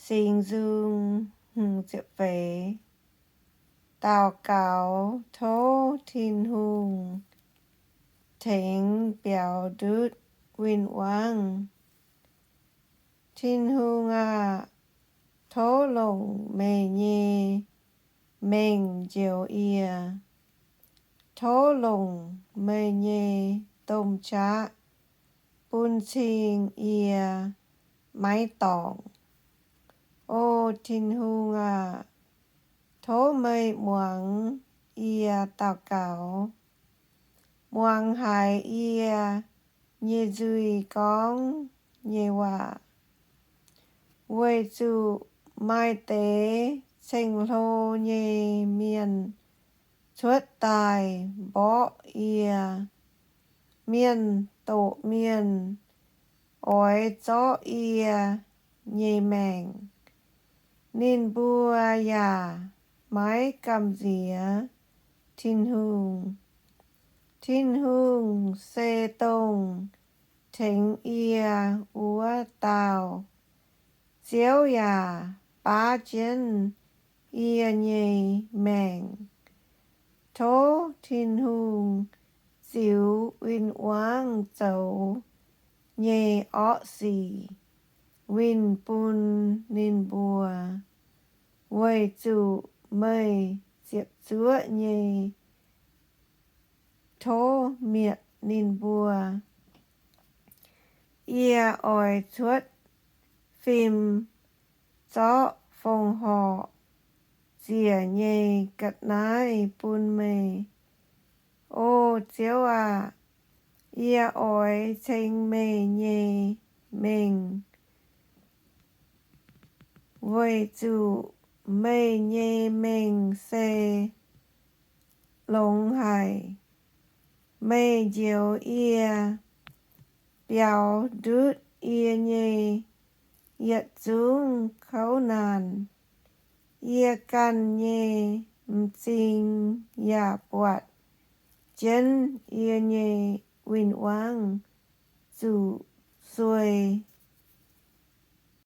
Singx Nzung. Daux gaux tov Tin-Hungh tengx biaux ndutv win-wangv. Tin-Hungh aah! Tov longc meih nyei mengh njoux yie. Tov longc meih nyei domh qaqv bun cing yie maiv dorngc. O Tin-Hungh aah! Tov meih muangx yie daux gaux. Muangx haiz yie nyei nzuih gorngv nyei waac, weic zuqc maaih deix ceng-hlo nyei mienh cuotv daaih mborqv yie. Mienh doqc mienh oix zorqv yie nyei maengc. Ninh mbuo yaac maiv gamh nziex Tin-Hungh. Tin-Hungh se dongh tengx yie wuov dauh. Ziouv yaac baav jienv yie nyei maengc. Tov Tin-Hungh ziux win-wangv zoux nyei orqv sic winh bun ninh mbuo, weic zuqc meih ziepc zuoqv nyei tov mietc ninh mbuo. Yie oix cuotv fim zorqv fongc horc ziec nyei ga'naaiv bun meih. O Ziouv aah! Yie oix ceng meih nyei mengh, weic zuqc meih nyei mengh se longx haic. Meih njoux yie, biaux ndutv yie nyei yietc zungv kouv naanc. Yie ganh nyei m'zing yaac buatc jienv yie nyei win-wangv zuqc suei.